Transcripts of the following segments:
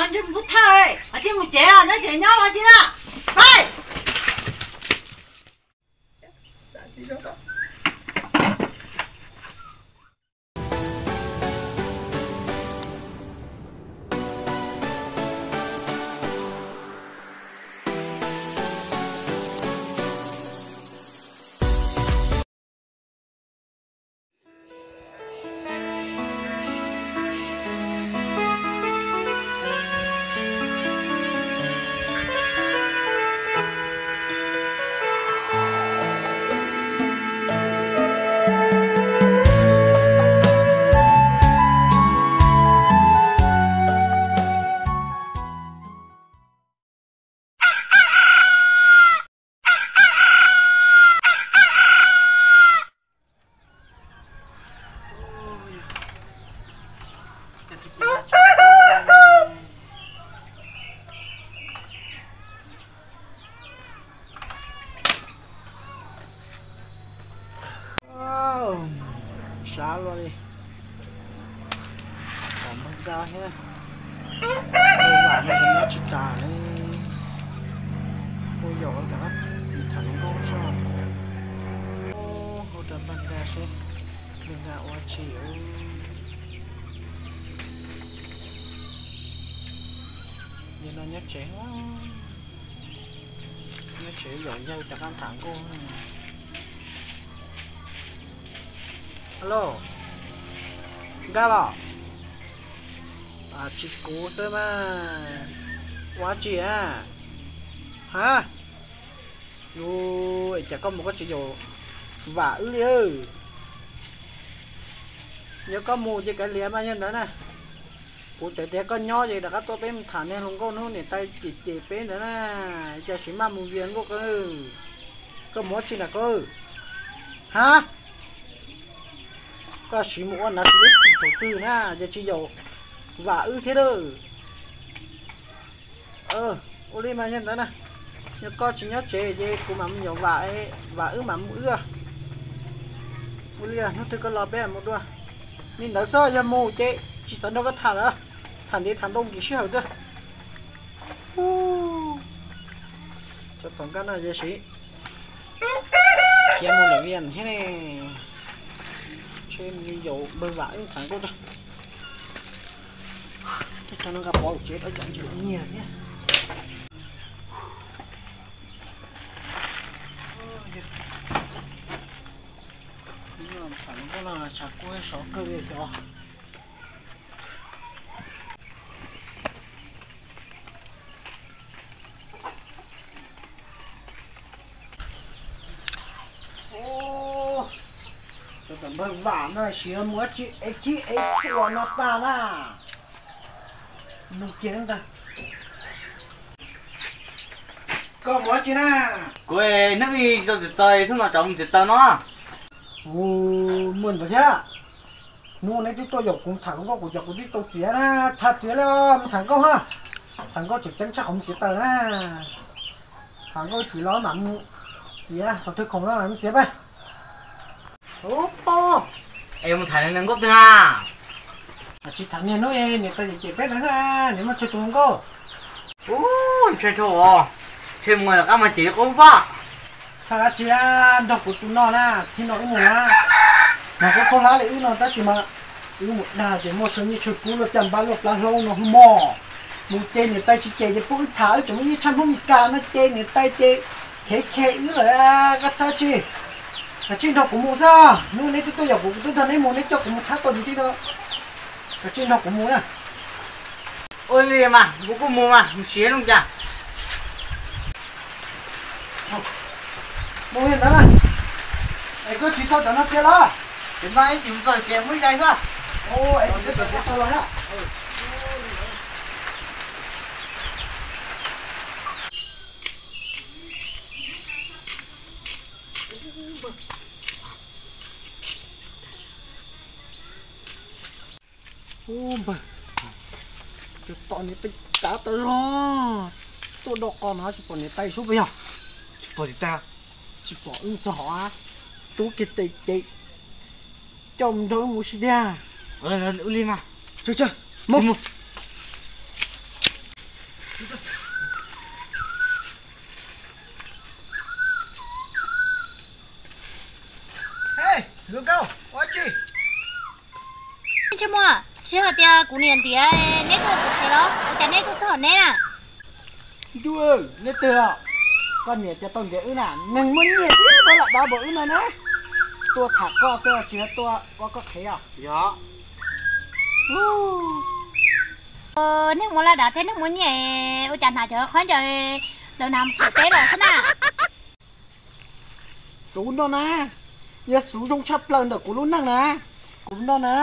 Ntshe mus pub thawj, hais tias mus tsev, nyob tsev nyob ua tsi na. Pais. Sab luaj li. Pom npawg Nkaj thiab, npawg Vam no nyob tsis tas li. Ua yaum rov qab tham hluas nkauj tso. Hu rau npawg Nkaj seb npawg Nkaj ua tsi. Nim no nyob tsev, nyob tsev yaum yawg rov qab tham nkauj. Alo, Nkaj los? Tsis kuv xwb mas. Ua tsi a? Ha? Yus, cas koj mus koj tsis yaum Vam wb li? Yog koj mus ces kav liam mas yog ntawd na. Kuv tseem tias koj nyob ces rov qab tuaj peb mus tham niag hluas nkauj hnub niam tais cem cem peb ntawd na. Cas sim maj mus vias nkauj ko. Koj mus ua tsi nram ko? Ha? Koj sim mus ua nav xis ib tim thaum twg na, ces tsis yaum Vam wb thiab lawm. Ua li mas yog ntawd na, yog koj tsis nyob tsev ces kuv mam mus yaum Vam, Vam wb mam mus wb. Ua li hnub twg koj los peb mus dua. Li ntawd xwb, yog mus ces tsis xav nrog koj tham lawm, tham ntev tham ntau nkim sij hawm xwb. Cov tom nkaj no yog siv khiav mus lawm vias thiab ne. Ntshe mus yaum npawg Vam wb tham nkauj rau. Tej thaum no nqa pov tsev rau cov ntsis nyiag thiab. Tham nkauj no tshav kub sov kawg li cov. Cov tom npawg Vam no siv mus ua tsi ev khib ev txuas no tag na. Nug kiag ntag. Koj mus ua tsi na? Kuv hnub ib tau txawm txawm hnub no rov mus txiav taws no. Ua, muaj ntawd thiab. Hnub neb twb tuaj yaum kuv tham nkauj, kuv cov kuv twb tau txiav na. Tham txiav li, mus tham nkauj ha. Tham nkauj tseem ceeb tshaj qhov mus txiav taws na. Tham nkauj ib chim los mam mus txiav, qhov twg khoom no mam mus txiav pab. Es mus tham niag nkauj twg na? Tsis tham niag hnub niam tais cem peb ntawd, niam muaj tsawg tus hluas nkauj. Ub, ntshe dhau os, ntshe mus lawm qab mas cem qub pab. Txhaj dab tsi, nrog kuv tus no na, thib no wb mus na. Mas kuv khaub hlab li wb no tab sis mas wb mus dag ces muaj tshaw nyiaj tshaw kub luaj caj npab luaj plab hlaub no mog. Mus ces niam tais tsis cem ces pub wb tham, wb tseem muaj nyiaj tshaj Hmoob Mes Kas no ces niam tais ces khev khe wb lawm. Koj txhaj dab tsi, kav tsij nrog kuv mus xwb. Hnub neb twb tuaj yaum kuv, kuv twb nrog neb mus, neb coj kuv mus thab tau tus tib no. Kav tsij nrog kuv mus na. Ua li mas kuv kuj mus mas, mus siav zoo cas. Mus li ntawd na. Es koj tsis tau cov no kiag los? Ces no ib chim mus txog ces muab ib daim xwb. Es tsis tau cov no los na. Ub npawg, tsis pom niam tais kav tau los, tuaj do qos no tsis pom niam tais sub puas yog? Tsis pom niam tais, tsis pom wb txog hov, tub kiag tes ces coj mus nrog wb mus sib tiag. Ua li mas, mus. Mus. Hej, Lub Nkauj, ua tsi? Ntsej Muag, tsis hais tias kuv niam ntiav neb tuaj kuv qhev los ua cas neb tuaj txog hauv neb na? Ntuj, neb twg os? Koj niam cov tau ntiav wb na, neeg muaj nyiaj thiab muaj laj dav npaum wb no na. Tuaj tham koj xwb tsis yog tuaj ua koj qhev os. Yog. Neeg muaj laj dav thiab neeg muaj nyiaj, ua cas hnav cov khaub ncaws lawv hnav mus them teb los xwb na? Xuv no na, yog xuv zoo tshaj plaws ntawm kuv lub neej na. Kuv no na,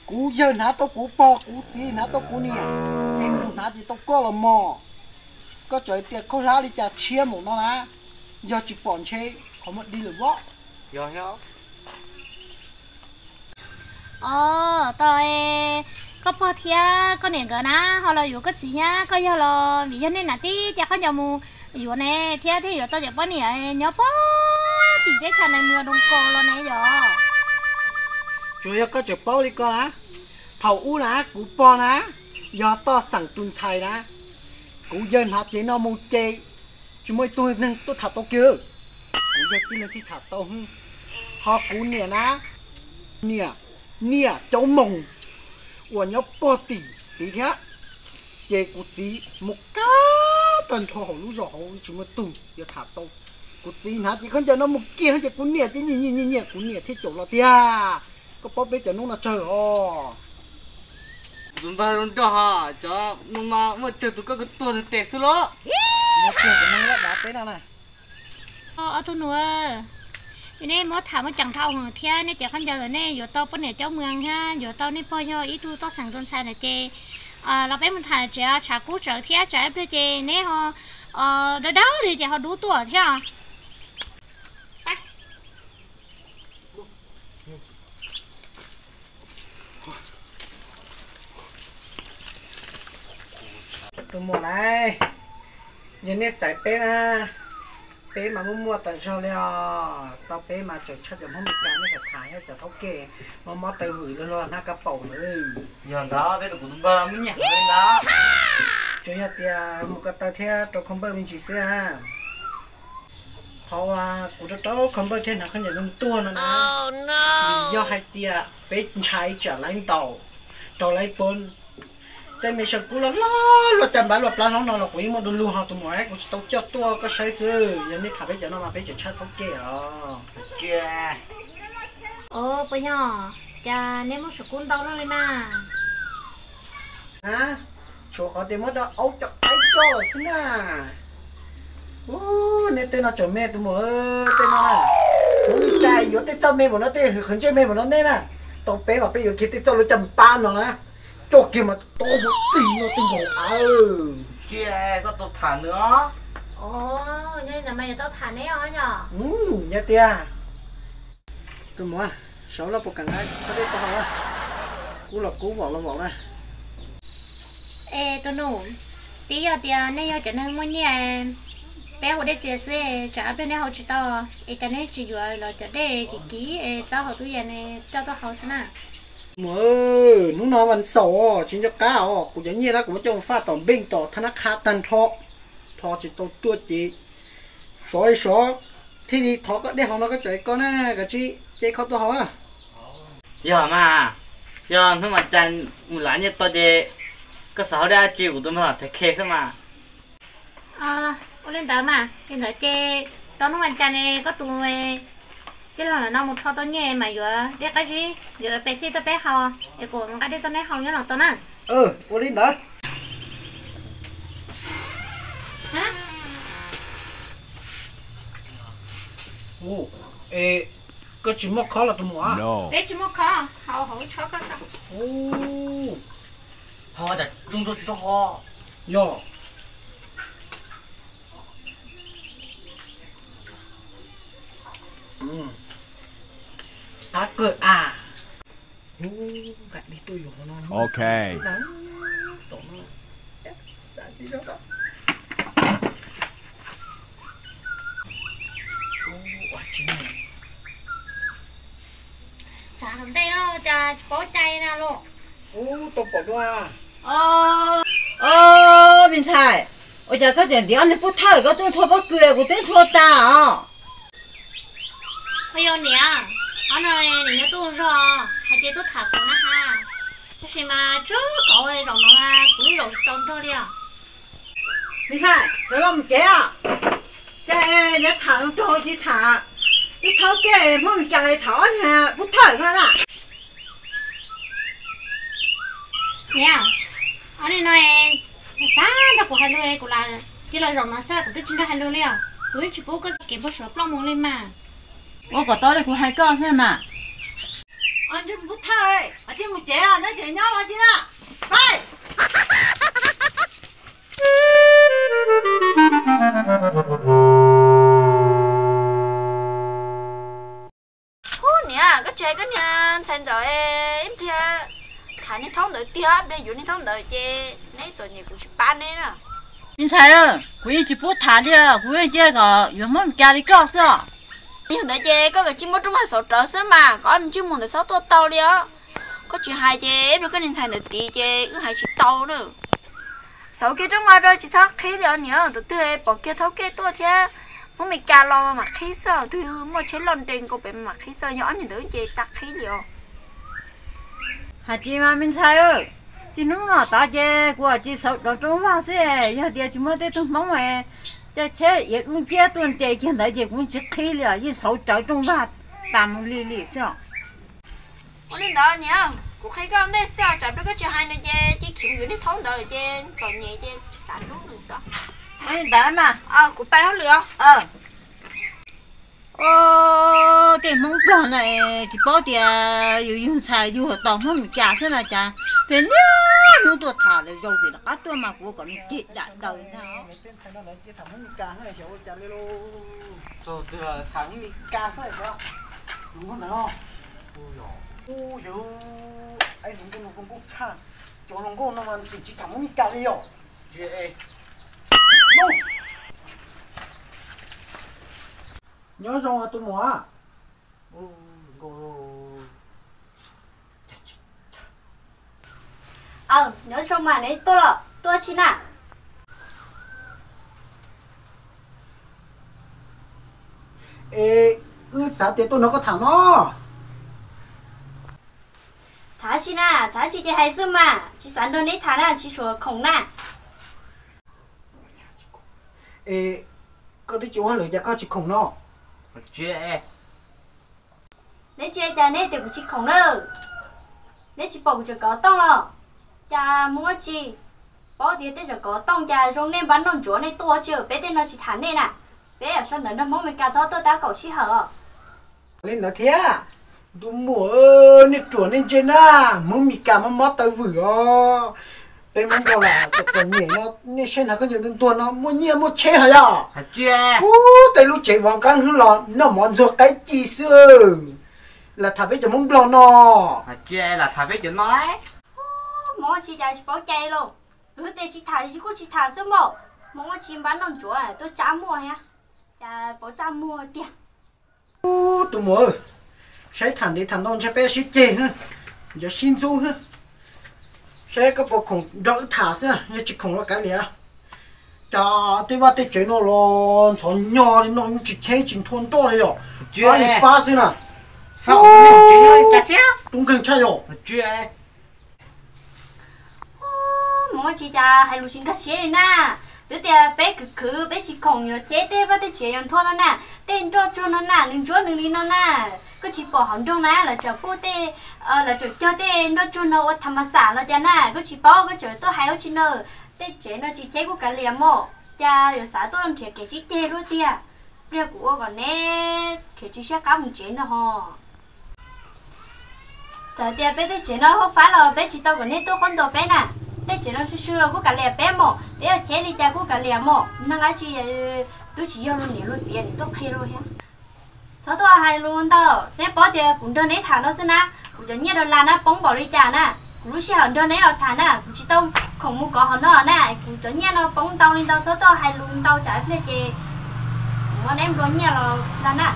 kuv yawg hnav tau kuv pog, kuv txiv hnav tau kuv niam, ces kuv hnav tsis tau koj los mog. Koj txawm tias khaub hlab li cas tshiab mus no na, yog tsis pom ntshe qhov muag dig lawm os. Yog thiab. Os, tau, koj pog thiab koj niam nkawd na ho los yuav koj txiv thiab koj yawg los vim yog nej hnav tib caj khaub ncaws mus yuav ne thiab thiaj yuav tau cov poj niam nyob pog tim teb chaws Nais Muas Doos Kaus los ne yog. Tsuas yog koj tseem paub li ko na, thaum ub na kuv pog na yog toj xeem tus ntxhais na, kuv yawg hnav cev no mus ces tsis muaj ib tug neeg tuaj tham tau kiag. Kuv yawg tib leeg thiaj tham tau. Ho kuv niam na, niam, niam Cauv Moos uas nyob pog tim tid thiab, ces kuv txiv mus kab tag nrho hauv lub zos hauv tsis muaj tug yuav tham tau. Kuv txiv hnav cev khaub ncaws no mus kiag ces kuv niam ces nyiam nyiam nyiam nyiam kuv niam thiaj caum los tiag. Koj paub peb cov noob no tsawg os? Kuv tus npawg zoo nraug hos, cov no mas muaj tsawg tus koj tuag nws tes xwb los. Muaj tsawg cov noob laj dav peb no na. Ob tug nus, nej muab tham muab ceem dhau heev thiab nej cev khaub ncaws lawm nej yuav tau poj niam caub moos thiab yuav tau nej pog yog ib tug toj xeem tus ntxhais na ces los peb mus tham tsev tshav kub tsawv thiab tsam ib pliag ces neb ho dawb dawb li ces ho dub tuaj thiab. Tus muam na, yog nej xaiv peb na, peb mas muaj muaj tas zog li os. Tau peb mas tseem tshaj cov Hmoob Meskas nej tham tham thiab cov thaub ke mob mob taw vwm luag luag hnab kab paum lawm. Yog ntawd peb tus kuv tus npawg muaj nyiaj heev li ntawd. Tsuas yog tias mus ko taw thiab rau kho npawj me ntsis xwb. Qhov uas kuv rau rau kho npawj thiab hnav khaub ncaws no tuag no na, vim yog hais tias peb ntshai tsam lawv ntaus rau lawv poob. Tej me sawv kub loj loj luaj cas npav luaj plab hlob no los kuv yeej muaj du lug ho tus muam, kuv tsis tau coj tuaj koj saib xwb. Yog nej tham peb cov no mas peb tseem tshaj thaub ke os. Puas yog, cas neb muaj sawv kub ntau luaj li na? Tshuav qhov tias muab rau aub cov qaib coj los xwb na. Ub, nej tej no tseem me tus muam, tej no na. Kuv li cas yuav tej txoj me npaum no, tej hwv qhwv ntsej me npaum no nej na. Tau peb mas peb yuav kiag tej txoj lub caj npab no na. Coj kiag mas tau mus tig no tej nkaus av. Koj tau tham nws os. Yog li ntawd mas yuav tau tham neb os yom. Yog tiag. Tus muam, saud loj puas kam nqa khob dej tau hau na? Kub los kub, vaum los vaum na. Es tus nus, twb yog tias nej yog cov neeg muaj nyiaj, peb haus dej txias xwb, tsam ib pliag neb haus tsis tau, es cas neb tsis yuav los cov dej kim kim es txhob haus tub yas ne, coj tuaj haus xwb na. Muam, hnub no vas xaum os, tsis nco qab os, kuv cov nyiaj na kuv muab coj mus faj tom npeej tom thab nab qha tag nrho, thov tsis tau tuaj ces sov sov thiaj li thov koj dej haus no koj tseem koj na, kav tsij cia li kho tuaj haus. Yog mas, yog hnub vas cas mus lav nyiaj tau ces koj xav haus dej dab tsi kuv tus npawg los thaiv khe xwb mas. Ua li ntawd mas, li ntawd ces tau hnub vas cas ne koj tus tij laug no mus rho tau nyiaj mas yuav dej qab zib, yuav Pepsi tuaj peb haus, es kuv nqa dej tuaj neb haus nyob no tau na. Ua li ntawd. Es koj tsis muaj khob los tus muam? Peb tsis muaj khob, haus hauv tshob koj xwb. Ho cas tsoo tsis tau ho. Yog. Qab kawg as. Hnub nqa dej tuaj yuav hauv no. Ok. Tom no. Txav tom ntej no cas tsis paub cai na los. Ub, tau pom dua. Ua cas koj tseem ntiav ob niag pub thawj, koj twb nthua pob kws, kuv twb nthua tas os. Ua yog niam, ob no niam nyob tuaj zog, hais tias tuaj tham kuv na ha. Tab sis mas tsam kov zaum no mas kuv yeej zaum tsis tau nrog li os. Me ntxhais, sawv los mus tsev os. Ces yuav tham los raug tsis tham, ib thaub kej Hmoob Mes Kas tham ob niag pub thawj no na. Niam, ob niag no xav nrog kuv hais lus, kuv lam cia los zaum no xwb, kuv twb tsis nrog hais lus li os. Kuv yeej tsis pub koj txoj kev npau suav ploj mus li mas. Ua kom tau li kuv hais koj xwb mas. Ob niag pub thawj, cia mus tsev, neb tseem nyob los tsis na. Pais. Ub, niam, koj tsis hais koj niag ntxhais ntxawm ib pliag tham niag thaub ntawd tiag, ib pliag yuav niag thaub ntawd ces neb txom nyem kuv tsis pab neb na. Me ntxhais, kuv yeej tsis pub tham li, kuv yeej cia kom yuav Hmoob Mes Kas li koj xwb os. Yog ntawd ces koj kav tsij muab rooj vag xauv rawv xwb mas, kom ob niag ntsej muag ntawd txhob tuaj tau li os. Koj tsis hais ces ib pliag koj niag ntxhais ntawd tiv ces wb hais tsis tau na. Xauv kiag rooj vag rau, tsis txhob qhib li os niam, tus twg pom kiag thaub kej tuaj thiab Hmoob Mes Kas los mam qhib xwb, tus twg muaj tsheb loj nres nkaus pem mam qhib xwb, yog ob niag ntawd ces tsis qhib li os. Hais tsis mas me ntxhais, txij hnub no tod ces kuv tsis xauv rawv rooj vag xwb, yog tias tsis muaj tej tug Hmoob coj tsheb iav dub nciab tuaj nres kiag ntawd ces kuv tsis qhib li os, yeej xauv rawv rooj vag tas mus li li xwb os. Ua li ntawd niam, kuv qhia koj ua ntej xwb, tsam pliag koj tsis hais no ces cia Khiv yuav niag thaub ntawd ces txom nyem ces tsis xav hlub nws xwb. Ua li ntawd mas, kuv pais hauj lwm os. Tej Hmoob Nplog no tsis paub tias yus yug ntxhais yug tos Hmoob Mes Kas xwb no cas, ces niaj hnub tuaj tham lawm, zaum tim lawv qab tuaj mas kuv kom nws cem dam daws ntag. Tej ntxhais no lawv cia tham Hmoob Mes Kas xwb xyov ua cas li lauj. Txog twg tham Hmoob Mes Kas xwb xyov. Hluas nkauj ntawd, ub, yog hluas nkauj no zoo nkauj tshaj, cov hluas nkauj no mas ntxim tsis tham Hmoob Mes Kas li yom. Nyob zoo tus muam. Aw, nyob zoo mas, neb tuaj los tuaj tsi na? Es wb xav tias tuaj nrog koj tham no. Tham tsi na, tham tsi ces hais xwb mas, tsis xav nrog neb tham na, tsis suav khoom na. Es koj twb tsis ua hauj lwm cas koj tsis khoom no? Neb tsis ua cas neb tias kuv tsis khoom na? Neb tsis pom kuv tseem kov tooj los? Cas mus ua tsi? Paub tias tej zaum kov tooj cas zoo nej npab noj ntsuav nej tuaj ua tsi, peb tej no tsis tham nej na. Peb sawv ntawd nrog Hmoob Mes Kas txhob tuaj tab kaum sij hawm os. Li ntawd thiab, ntu muam, nej ruam nej ntse na, Hmoob Mes Kas mob mob taw vwm os. Peb Hmoob Nplog los txom txom nyem no, nej saib na, koj nco ntuag ntuag no muaj nyiaj muaj tsheb hos yog. Ub, tej lub tsev vov nqeeb hwb los noj mov ntxuag qaib ci xwb. Lam tham peb cov Hmoob Nplog no. Mus ua tsi cas tsis paub cai lauj? Lawv tias tsis tham li, tsis kuj tsis tham xwb mas. Mus ua tsi npab noj ntsuav tuaj tsab muag thiab, cas paub txaj muag tiag. Ub, tus muam, saib tham ntev tham ntau ntshe peb sib ceg, nco sib ntxub. Saib koj puas khoom nrog wb tham xwb, yog tsis khoom los kav liam. Cas tej vaj tej tsev no los ntxhov nyog li no, tsis cheb tsis nthua nroj li yom. Fab li fab xwb na. Tub nkeeg tshaj yom. Mus ua tsi cas hais lus tsis nkag siab li na. Twb tias peb khwv khwv, peb tsis khoom yuav cheb tej vaj tej tsev yuav nthua no na. Tej nroj tsuag no na, nws ntsuab nws li no na. Koj tsis pom hauv nroog na, lawv tseem pub tej, lawv tseem cog tej nroj tsuag no ua tham mas xam los cas na. Koj tsis paub, koj tseem tuaj hais ua tsi na. Tej tsev no tsis cheb kuj kav liam mog, cas yuav xav tuaj nrhiav kev sib ceg luaj tiag. Pliag kuv ua kom neb khiav tsis siab qab mus tsev ntag hos. Txawm tias peb tej tsev no hauv fab los peb tsis tau kom neb tuaj qhuab ntuas peb na. Tej tsev no swb swb los kuj kav liam peb mog, peb yuav cheb li cas kuj kav liam mog. Neeg dab tsi twb tsis yog luag niam luag txiv nim tuaj qhia luag thiab. Txhob tuaj hais lus ntau, neb paub tias kuv nrog neb tham no xwb na. Kuv cov nyiaj dollar na poob npaum li cas na. Kuv lub sij hawm nrog neb los tham na, kuv tsis tau khoom mus kov hauv no na. Kuv cov nyiaj no poob ntau li ntau, txhob tuaj hais lus ntau tsam ib pliag ces kuv muab neb nplua nyiaj los ntag na.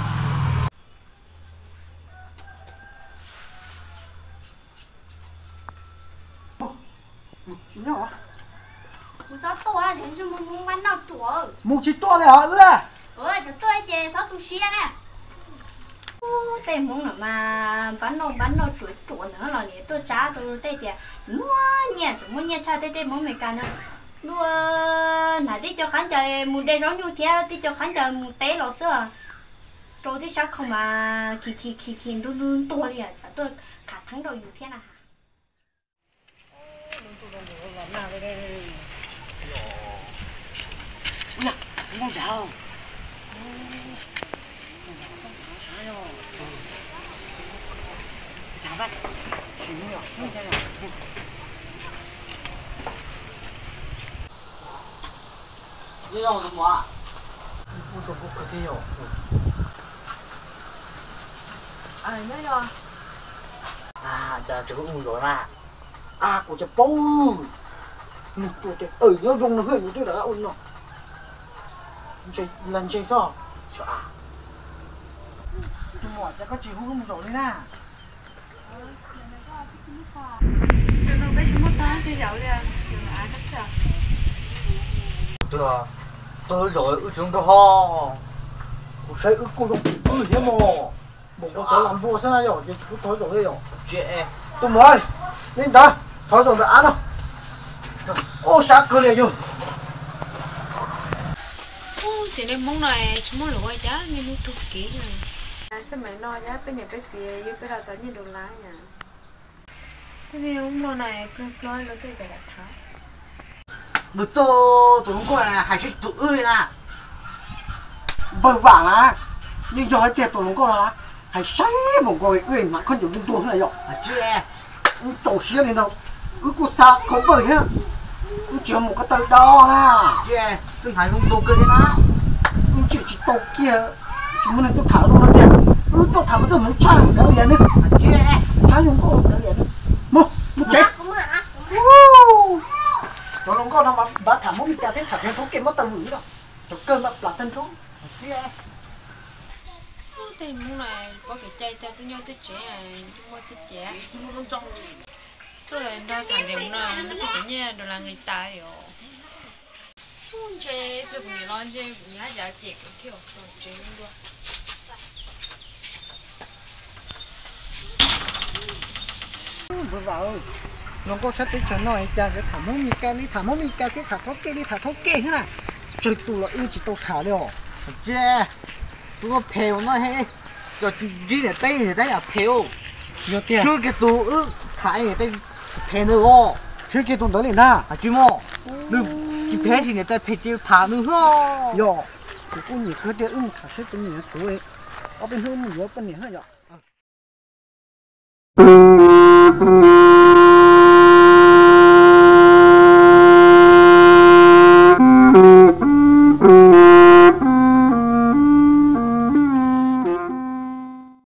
Kuv txhob tuaj, mus mus npab noj ruam. Mus tsis tuaj li hos wb na. Txhob tuaj ces txhob tu siab na. Tej Hmoob no mas npab noj npab noj ruam ruam ntawd los nim tuaj tsa rau tej tias muaj nyiaj, tseem muaj nyiaj tshaj tej tej Hmoob Amelikas no. Luag hnav tib co khaub ncaws mus de zaub nyuj thiab tib co khaub ncaws mus teb los xwb. Rau tib sab khau mas khi khi khi khi ntuag ntuag ntuag li, tsam tuaj khav theeb rau yus thiab na. Cas tsis ua mus zov na. A, kuv cov paub, nws tsuas tias nyob zoo no hwj nws twb rov qab ua li no. Ntse, los ntse xwb. Tus muam, cas koj tsis hu wb mus zaum li na? Twb zaum wb tsis zoo nraug ho. Kuv saib wb kuj zoo wb thiab mos. Npaum nkaus cov lam npua xwb na yom, ces tsis pub thov zaum li yom. Tus muam, li ntawd thov zaum ntawm av no. Ua sab kawg li yog. Ces nej Hmoob no tsis muaj lus ua cas, nej hnub tuag kev. Xab maim no yog peb niam peb txiv yug peb los tau nyiaj dollar na. Tej niag Hmoob no kawg pluag lawv tej cov dav thab. Nws txog tus hluas nkauj hais saib tus wb li na. Npawg Vam na, yeej yog hais tias tus hluas nkauj no na, hais saib npaum nkaus wb hnav khaub ncaws ntuag ntuag na yom. Wb txaus siab li ntawd, wb kuj xa khau npawj thiab, wb tsis yog mus ko taw do na. Wb hnav zoo ntuag kawg thiab na. Wb tseem tsis tau kiag, tsis muaj neeg tuaj tham zoo no tiag. Wb tuaj tham mas tuaj hmoov tshaj kav liam ne. Tshaj zoo nkauj kav liam ne. Mus, mus tsev. Cov hluas nkauj no mas npaj tham Hmoob Mes Kas thiab tham thaub kej muab tawg vwm no. Cov kawg mas plam tag nrho. Tej Hmoob no pom kev cai tag, twb nyob twb tsev, twb muaj twb cev. Tuaj nrog tham ntawm no, muaj tej kev nyiaj dollar nqis tas yom. Ntshe pliag kuv niam los ntshe kuv niam haj yam cem kuv thiab tsev dua. Npawg Vam, hluas nkauj sab teb chaws no cas yuav tham Hmoob Mes Kas li, tham Hmoob Mes Kas thiab tham thaub kej li, tham thaub kej thiab na. Tsawg tus los wb tsis tau tham li os. Tsis, tus phem no he, cov ntsib niam teb niam teb yam phem. Yog tiag, swb kiag tus wb tham niam teb phem ntawd os. Swb kiag tus ntawd li na. Tsis muaj, nws tsis phem tab sis niam teb phem ces tham nws hlo. Yog, kuv kuj nyiam kawg tiag, wb mus tham saib puas nyiam kuv, ob peb hnub mus yuav poj niam hlo yom.